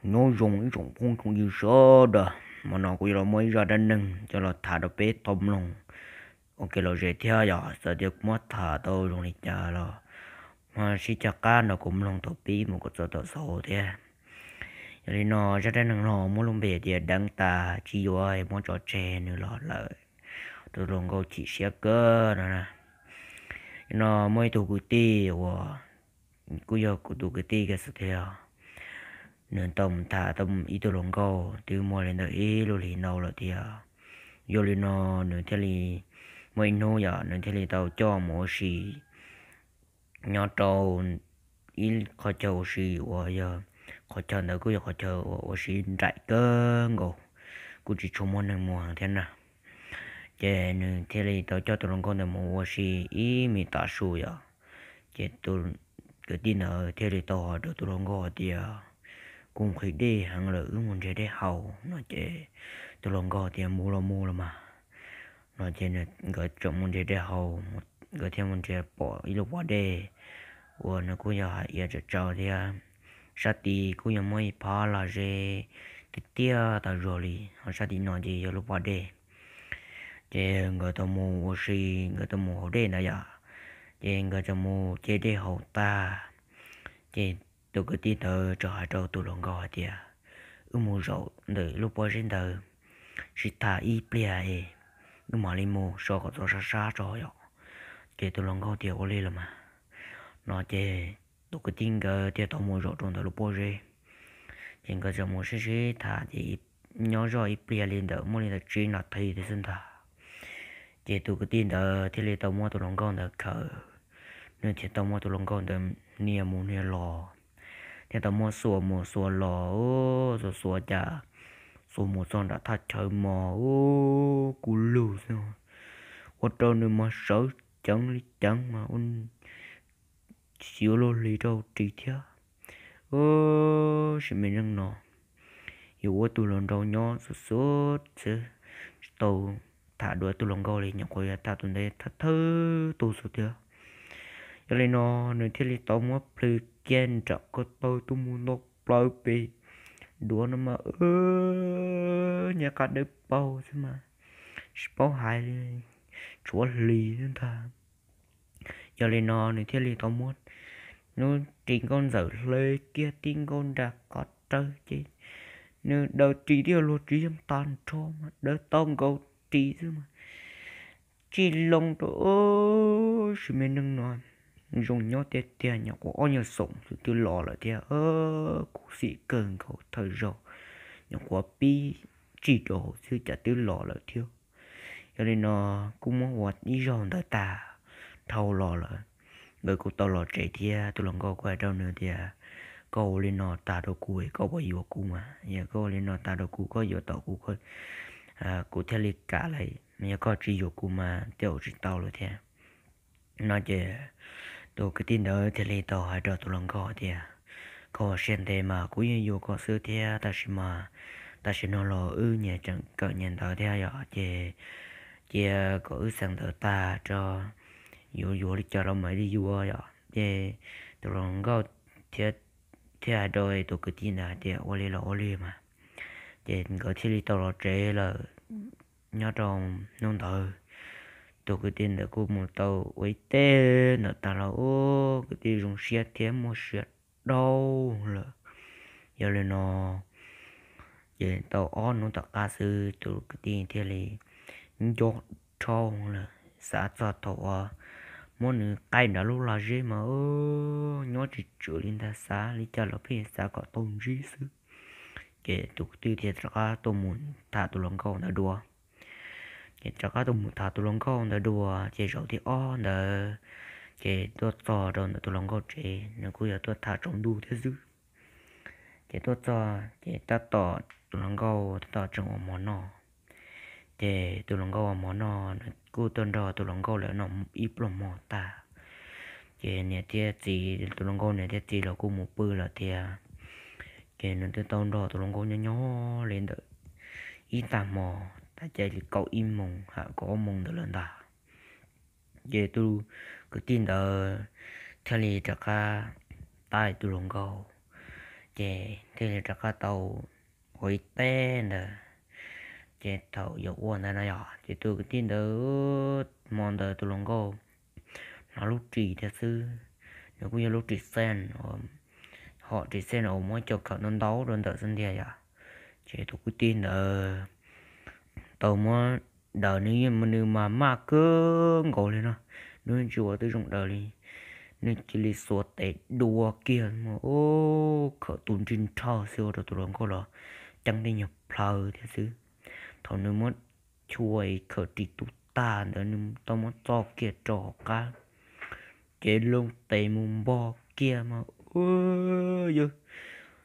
Nyob zoo ib tsoom phooj tsoom ywg sawv daws, hmo no kuv yuav los muaj ib zaj dab neeg coj los tham rau peb tau mloog ua kev lom zem thiab yom. Txawm tias kuv muab tham tau zoo li cas los sib cog qab nrog kuv mloog thaum pib mus kom txog thaum xaus thiab. Yog li no, zaj dab neeg no muab lub npe tias Deev tas tsis yuav, muab tso tseg nws los lawm, tus hluas nkauj chim siab kawg no na. No muaj ib tug kwv tij uas kuj yog kuv tus kwv tij kiag xwb thiab, nws tau mus tham tau ib tug hluas nkauj twb muaj li ntawm ib lub hlis ntau lawm thiab. Yog li no, nws thiaj li muaj ib hnub yom, nws thiaj li tau coj mus ua si nyob rau ib qhov chaw ua si uas yog qhov chaw ntawd kuj yog qhov chaw uas ua si nraim kawg nkaus, kuj tsis tshua muaj neeg mus thiab na. Ces nws thiaj li tau coj tus hluas nkauj ntawd mus ua si ib me tav su yom. Ces tus kwv tij ntawd thiaj li tau hais rau tus hluas nkauj hais tias, kuv nqhis dej heev lawm, wb mus nrhiav dej haus no. Ces tus hluas nkauj tias, mus los mus los mas no. Ces nkawd txawm mus nrhiav dej haus, nkawd thiaj mus nrhiav pom ib lub pas dej uas nws kuj yog hais iav tsawv tsawv thiab, sab tid kuj yog muaj ib phab lag zeb tiaj tiaj tas zog li, ho sab tim no ces yog lub pas dej. Ces nkawd tau mus ua si, nkawd tau mus haus dej ntawd yom. Ces nkawd txawm mus ce dej haus tag, ces tus kwv tij ntawd txawm hais rau tus hluas nkauj hais tias, wb mus zaum ntawm lub pob zeb ntawd sib tham ib pliag es wb mam li mus so kom txog sab sab tso yom. Ces tus hluas nkauj tias, ua li los mas no. Ces tus kwv tij nkawd thiaj tau mus zaum rau ntawm lub pob zeb. Ces nkawd txawm mus sib sib tham ces nyob zoj ib pliag li ntawm muaj li ntawm tsib nas this thiab xwb ntag. Ces tus kwv tij ntawd thiaj li tau muab tus hluas nkauj ntawd khawm, nws thiaj tau muab tus hluas nkauj ntawd hnia mus hnia los, thiaj tau muab xuas mus xuas los, xuas xuas cas xuas mus txog nram thaj chaw mos ub, kub lug xwb, ua rau nws mas sawv ceev li ceev mas ua tsis yuav luag hlis rau ris thiab. Sim me neej no yuav ua tus hluas nraug nyob xuav xuav xwb, tsis tau tham dua tus hluas nkauj li, nyuam qhuav yog tham tus ntawd thawj thawj tug xwb thiab. Yog li no, nws thiaj li tau muab plhws kiag nram ko taw tuaj mus nto plaws pem duav no mas, nyias qab dawb paug xwb mas, tsis paub hais li, tshuav hlis xwb ntag. Yog li no nws thiaj li tau muab lub ris nkauj ntxawm hle kiag tib nkaus nram qhov rawv ces nws daws ris thiab luag ris yeej tag nrho mas daws tau nkaus ris xwb mas tsis loo rau. Sim me neej no zoo nyob tiag tiag, nyuam qhuav ob nyuag xoom xwb twb los lawm thiab. Khuv xim kawg nkaus, thawj zaug nyuam qhuav pib tsim rau hauv xwb cas twb los lawm thiab. Yog li no kuj muab ua ib zaug ntawd tag dhau los lawm, nkawd kuj tau los tsev thiab. Tus hluas nkauj kuj hais rau nws tias, koj ua li no tag rau kuv es koj puas yuav kuv mas? Yog koj ua li no tag rau kuv, koj yuav tau kuv, kuv thiaj li kam lawm, yog koj tsis yuav kuv mas tej zaum tsis tau lawm thiab. No ces tus kwv tij ntawd thiaj li tau hais rau tus hluas nkauj tias, koj ua siab ntev mas kuv yeej yuav koj xwb thiab, tab sis mas tam sim no los wb nyias tseem kawm nyias ntawv thiab yom, ces cia kom wb xeem ntawv tag tso, yuav yuav li cas los mam li yuav yom. Ces tus hluas nkauj thiaj hais rau tus kwv tij ntawd hais tias, ua li los ua li mas. Ces nkawd thiaj li tau los tsev lawm. Nyob rau hnub ntawd, tus kwv tij ntawd kuj mus tau ua ib teg ntawm tag los ub, kwv tij zoo siab thiab muaj sia dhau lawm. Yog li no ces tau ob hnub tom qab xwb tus kwv tij thiaj li nco dhau lawm, xav txog thaum uas muab nws qaij nram lub lag zeb mas nyob tsis tswm li ntag, xav li cas los pheej xav kom tau ntsib xwb. Ces tus kwv tij thiaj rov qab tuaj mus tham tus hluas nkauj ntawd dua. Ces rov qab tuaj mus tham tus hluas nkauj ntawd dua, ces zaum thib ob ntawd ces tuaj txog rau ntawm tus hluas nkauj tsev, nws kuj yog tuaj tham tsaus ntuj thiab xwb. Ces tuaj txog ces tab tom tus hluas nkauj tab tom tseem ua hmo noj. Ces tus hluas nkauj ua hmo noj, nws kuj tuaj nrog tus hluas nkauj lawv noj ib pluag hmo tag. Ces niam thiab txiv, tus hluas nkauj niam thiab txiv los kuj mus pw lawm thiab. Ces nws twb tau nrog tus hluas nkauj nyob nyob li ntawm ib tag hmo, tag cai li kaum ib moos ham kaum ob moos ntawd lawm ntag. Ces tus kwv tij ntawd thiaj li rov qab taij tus hluas nkauj. Ces thiaj li rov qab tau ua ib teb ntawd. Ces thaum yuav ua ntawd no yog ces tus kwv tij ntawd, hmo ntawd tus hluas nkauj hnov lub ris thiab xwb. Nws kuj yog lub ris xeej, hom ris xeej uas muab coj khawm ntau ntau rau ntawm xwb ntiag yom. Ces tus kwv tij ntawd tau muab daws, nws, nws mas maj kawg nkaus li no, nws tsis ua twb zoo daws li. Nws cia li xuas tes dua kiag, khawm tus nrig nrhawv xwb ua rau tus hluas nkauj los ceeb tej nyuag plhaw thiab xwb. Thaum nws muab chua khawm ris tu tag ntawd nws tau muab txo kiag rau hauv qab, ces loo tes mus npog kiag mas, yawg,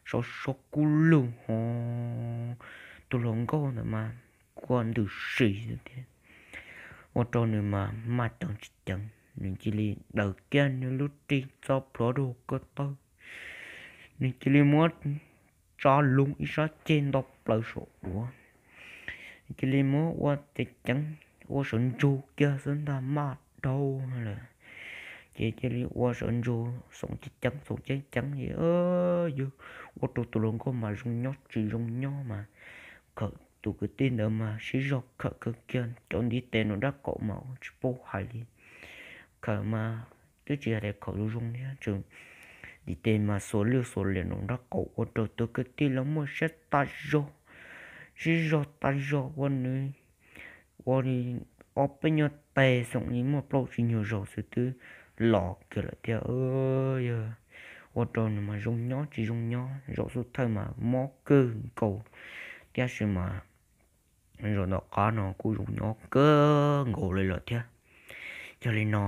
sov sov kub lug ho, tus hluas nkauj ntawd mas kua ntws si thiab, ua rau nws mas maj ceeb tsis ceeb, nws cia li daws kiag nws lub ris txo plhuav rau ko taw, nws cia li muab tsa loo ib sab ceg nto plaws saum duav, cia li muab ua ceev ceev, ua sawv ntsug kiag xwb ntag, maj dhau lawm. Ces cia li ua sawv ntsug xoom ceev ceev xoom ceev ceev, yawg, ua rau tus hluas nkauj mas zoo nyob tsis zoo nyob mas, khawm tus kwv tij ntawd mas sib zog khawm kawg kiag, cov ntiv tes nraum nraub qaum mas tsis paub hais li. Khawm mas twb tsis hais tias khawm zoo zoo thiab, tseem ntiv tes mas xuas lwj xuas liam nraum nraub qaum ua rau tus kwv tij los muaj siab tas zog, sib zog tas zog ua nws ua li ob peb nyuag tes xoom li muaj plaub tsib nyuag zaus xwb twb los kiag lawm thiab. Yawg, ua rau nws mas zoo nyob tsis zoo nyob, zaum xub thawj mas mob kawg nkaus, tab sis mas zaum tom qab no kuj zoo nyob kawg nkaus li lawm thiab. Yog li no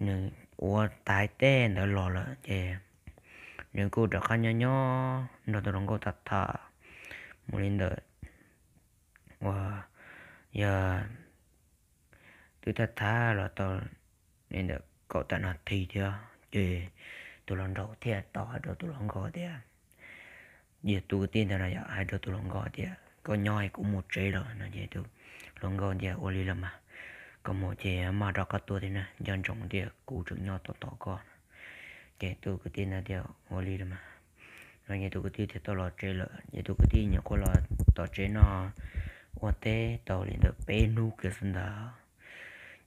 nws ua tas teb ntawd los lawm ces nws kuj rov qab nyob nyob nrog tus hluas nkauj tham tham mus li ntawm, uas, yog twb tham tham los tau li ntawm kaum tawm nas this thiab ces tus hluas nraug thiaj tau hais rau tus hluas nkauj tias, yog tus kwv tij ntawd no yog hais rau tus hluas nkauj tias koj nyob es kuv mus tsev lawm no ces tus hluas nkauj tias ua li los mas, koj mus ces maj rov qab tuaj thiab na, nco ntsoov tias kuv tseem nyob tos tos koj no. Ces tus kwv tij ntawd tias ua li los mas, no ces tus kwv tij thiaj tau los tsev lawm. Ces tus kwv tij nyuam qhuav los tom tsev no ua teb tau li ntawm peb hnub kiag xwb ntag,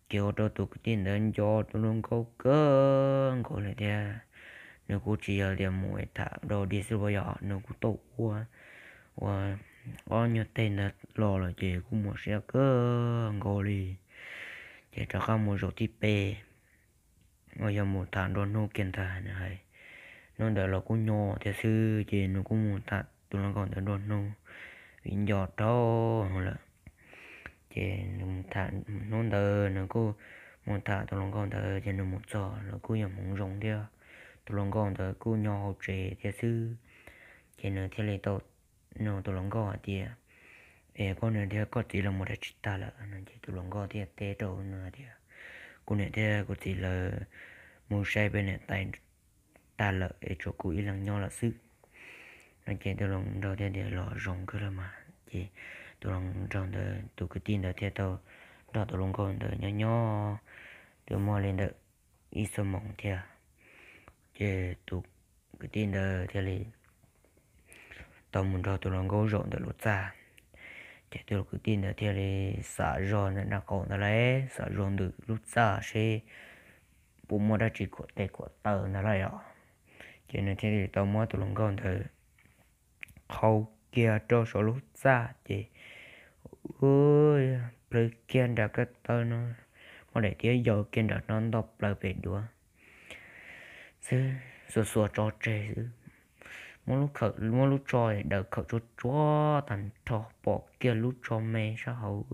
ces ua rau tus kwv tij ntawd nco tus hluas nkauj kawg nkaus li thiab. Nws kuj tsis yog tias mus tham rau dig xwb, yog nws kuj tau ua, ua ob nyuag teg ntawd los lawm ces kuj muaj siab kawg nkaus li. Ces rov qab mus zaum thib peb uas yog mus tham nruab hnub kiag ntag, nws hais hnub ntawd los kuj nyo thiab xwb ces nws kuj mus tham tus hluas nkauj ntawd nruab hnub, vim nco dhau lawm. Ces hnub ntawd nws kuj mus tham tus hluas nkauj ntawd ces nws mus txog los kuj yog hmoov zoo thiab, tus hluas nkauj ntawd kuj nyob hauv tsev thiab xwb. Ces nws thiaj li tau nug tus hluas nkauj hais tias, es koj niam thiab koj txiv lawv mus dab tsi tag lawm no? Ces tus hluas nkauj thiaj teb rau nws hais tias, kuv niam thiab kuv txiv lawv mus saib peb niam tais tag lawm es tshuav kuv ib leeg nyob lawm xwb no. Ces tus hluas nraug thiaj tias los zoo kawg los mas. Ces tus hluas nraug ntawd tus kwv tij ntawd thiaj tau nrog tus hluas nkauj ntawd nyob nyob twb muaj li ntawm ib xuab moos thiab, ces tus kwv tij ntawd thiaj li tau mus nrog tus hluas nkauj zaum ntawm lub txaj. Ces tus kwv tij ntawd thiaj li xam zog ntawm nraub qaum ntawd lawm, xam zog ntawm lub txaj seb puas muaj dab tsi khuam tes khuam taw ntawd lawm os. Ces nws thiaj li tau muab tus hluas nkauj ntawd qhau kiag rau saum lub txaj ces plhws kiag nram ko taw no, muab daim tiab yaws kiag nram no nto plaws pem duav xwb, xuas xuas tso tseg xwb. Muab lub tso daws khawm tsuag tsuag tag nrho, pom kiag lub tso me sab hauv,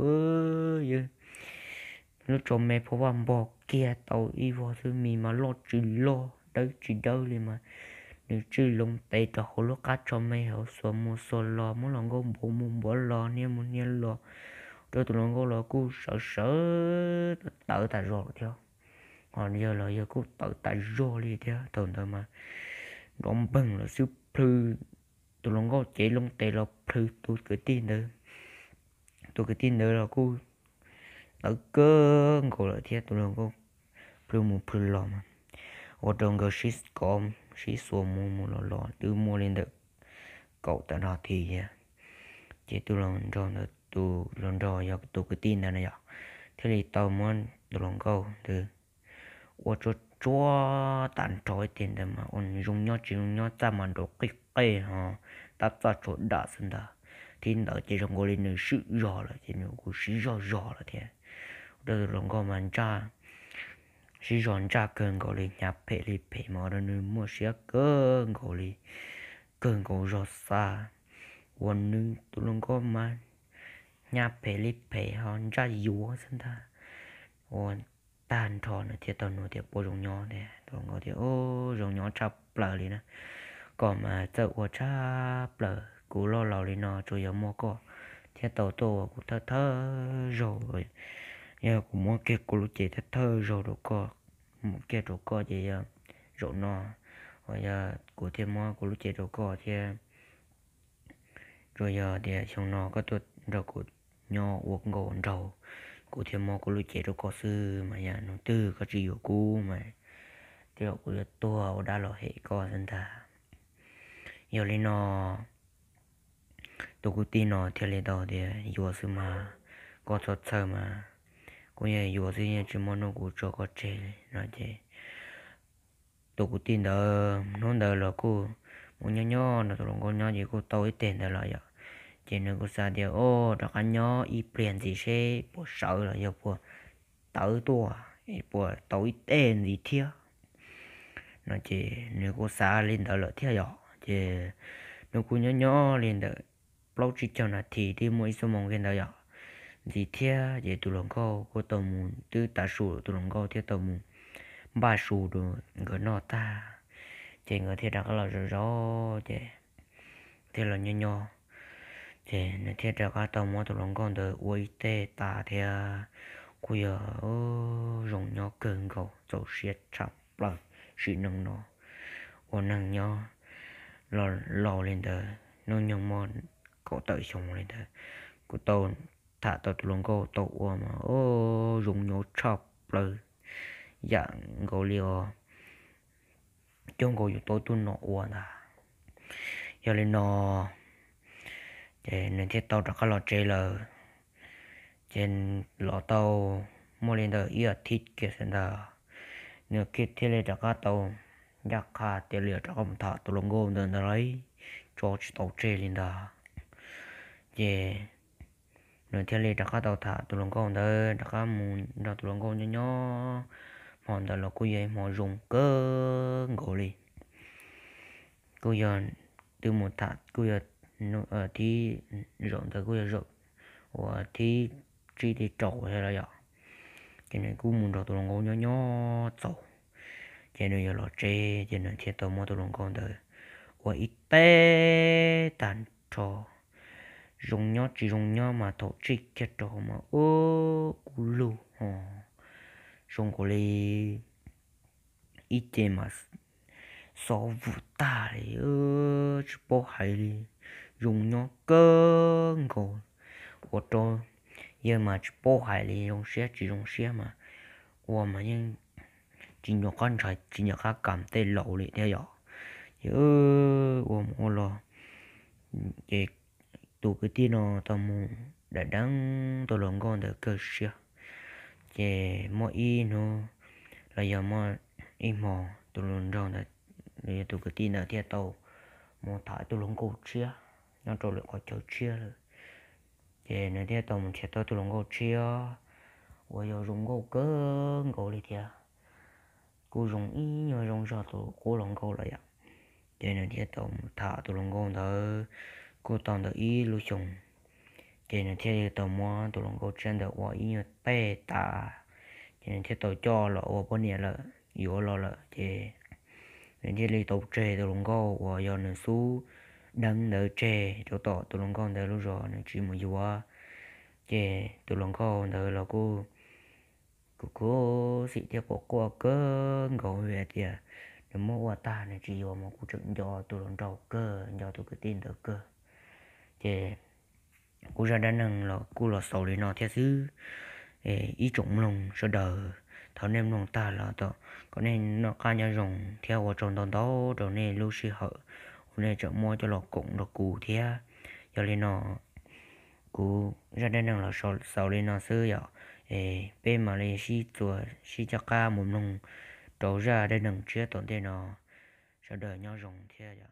lub tso me phua vaj npog kiag tau ib vog xwb, mis mas loj tsis loj dawb tsis dawb li mas, nws tswj loo tes rau hauv lub qab tso me hauv, xuas mus xuas los, muab hluas nkauj npuav mus npuav los, hnia mus hnia los, rau tus hluas nkauj los kuj sawv sawv tawv tas zog lawm thiab. Ho yawg los yawg kuj tawv tas zog li thiab, thaum ntawd mas nrov npeeg lawm xwb, plhws, tus hluas nkauj cev loo tes los plhws tus kwv tij ntawd. Tus kwv tij ntawd los kuj tawv kawg nkaus lawm thiab, tus hluas nkauj plhws mus plhws los mas ua rau nkawd sib kov sib xuas mus mus los los twb muaj li ntawm kaum tawm no thiab. Ces tus hluas nraug ntawd, tus hluas nraug yog tus kwv tij ntawd na yom, thiaj li tau muab tus hluas nkauj ntawd ua tsuag tsuag tag nrho ib teg ntawd mas ua zoo nyob tsis zoo nyob, txaj mas nraum qij qej ho tab txoj tshuav dam xwb ntag. Thib ntawd ces zoo nkaus li nws swm zog lawm ces nws kuj siv zog zog lawm thiab. Ua rau tus hluas nkauj mas ntsaj, siv zog ntsaj kawg nkaus li, hnyav phem li phem mas ua rau nws muaj siab kawg nkaus li, kawg nkaus zog xav. Ua nws tus hluas nkauj mas hnyav phem li phem ho ntsaj yuav xwb ntag. Ua tag nrho nws thiaj tau nug tias puas zoo nyob thiab. Tus hluas nkauj tias zoo nyob tshaj plaws li na, koj mas txawj ua tshaj plaws, kuv loj laus li no tsuas yog muaj koj thiaj tau tuaj ua kuv thawj thawj zaug. Yog kuv muab kiag kuv lub cev thawj thawj zaug rau koj, muab kiag rau koj ces yog zaum no, yog kuv thiaj muab kuv lub cev rau koj thiab. Tsuas yog tias xyoo no koj tuaj nrog kuv nyob ua nkauj nraug, kuv thiaj muab kuv lub cev rau koj xwb mas yog hnub twg koj tsis yuav kuv mas tej zaum kuv yuav tuag ua dab los hem koj xwb ntag. Yog li no tus kwv tij no thiaj li tau tias yuav xwb mas, koj txhob txhawj mas, kuv yeej yuav xwb yeej tsis muaj hnub kuv tso koj tseg li no ces tus kwv tij ntawd hnub ntawd los kuj mus nyob nyob nrog tus hluas nkauj nyob ces kuj tau ib teg ntawd los yom, ces nws kuj xav tias o, rov qab nyob ib pliag ntxiv seb puas sawv los yog puas tawv tuaj, puas tau ib teg ntxiv thiab no ces nws kuj xav li ntawd lawm thiab yom. Ces nws kuj nyob nyob li ntawm plaub tsib caug nas this twb muaj ib xuab moos kiag ntawd yom, ntxiv thiab ces tus hluas nkauj kuj tau mus twb tav su, tus hluas nkauj thiaj tau mus npaj su rau nkawd noj tag, ces nkawd thiaj rov qab los zov zov ces thiaj los nyob nyob, ces nws thiaj rov qab tau muab tus hluas nkauj ntawd ua ib teg tas thiab. Kuj yog zoo nyob kawg nkaus, txaus siab tshaj plaws, sim neej no ua neeg nyob los laus li ntawd, hnub nyoog muaj kaum tawm xyoo li ntawd, kuj tau tham tau tus hluas nkauj tau ua mas zoo nyob tshaj plaws, yam nkaus li os coob nkaus yus tau tus nom ua ntag. Yog li no ces nws thiaj tau rov qab los tsev lawm. Ces los tau muaj li ntawm ib as thiv kiag xwb ntag, nws thiaj li rov qab tau ncaj qha tias li rov qab mus tham tus hluas nkauj ntawd ntawd lauj, tso tsis tau tseg li ntag. Ces nws thiaj li rov qab tau tham tus hluas nkauj ntawd, rov qab mus nrog tus hluas nkauj nyob nyob. Hmo ntawd los kuj yog ib hmo zoo kawg nkaus li, kuj yog twb mus tham kuj yog thib, zaum ntawd kuj yog zaum uas thib tsib thib rau thiab los yom. Ces nws kuj mus nrog tus hluas nkauj nyob nyob txaus, ces nws yuav los tsev ces nws thiaj tau muab tus hluas nkauj ntawd ua ib teg tag nrho, zoo nyob tsis zoo nyob mas thaum tsij kiag rau mas ua kuj lug ho zoo nkaus li ib ce mas xob vwm tag li, tsis paub hais li, zoo nyob kawg nkaus, ua rau yawg mas tsis paub hais li zoo siab tsis zoo siab mas ua mas yeej tsis nco qab ntshai tsis nco qab kam tej laus li thiab yom. Ces ua mus ua los ces tus kwv tij no tau mus daim deeb tus hluas nkauj ntawd kawg siab. Ces muaj ib hnub los yog muaj ib hmo tus hluas nraug ntawd, tus kwv tij ntawd thiaj tau mus tham tus hluas nkauj tshiab nyob rau lwm qhov chaw tshiab lawm. Ces nws thiaj tau mus nrhiav tau tus hluas nkauj tshiab uas yog zoo nkauj kawg nkaus li thiab, kuj zoo ib nyuag zoo zog tus qub hluas nkauj lawm yom. Ces nws thiaj tau mus tham tus hluas nkauj ntawd kuj tau ntawm ib lub xyoos, ces nws thiaj li tau muab tus hluas nkauj tshiab ntawd ua ib nyuag teg tas, ces nws thiaj tau coj los ua poj niam lawm, yuav los lawm. Ces nws thiaj li tau tseg tus hluas nkauj uas yog nws xub deeb ntawd tseg rau tom tus hluas nkauj ntawd lub zos, nws tsis mus yuav. Ces tus hluas nkauj ntawd los kuj kuj khuv xim thiab quaj quaj kawg nkaus vim hais tias nws muab ua tag nws tsis yuav mas kuj tseem nco tus hluas nraug kawg, nco tus kwv tij ntawd kawg. Ces kuv zaj dab neeg los kuj los xaus li no thiab xwb. Ib tsoom mloog sawv daws, Thov nej mloog tag los kom nej noj qab nyob zoo thiab ua tsaug ntau ntau rau nej lub sij hawm uas nej tseem muab coj los koom rau kuv thiab. Yog li no kuv zaj dab neeg los xaus li no xwb yom. Es peb mam li sib txuas sib coj qab mus mloog rau zaj dab neeg tshiab tom ntej no. Sawv daws nyob zoo thiab yom.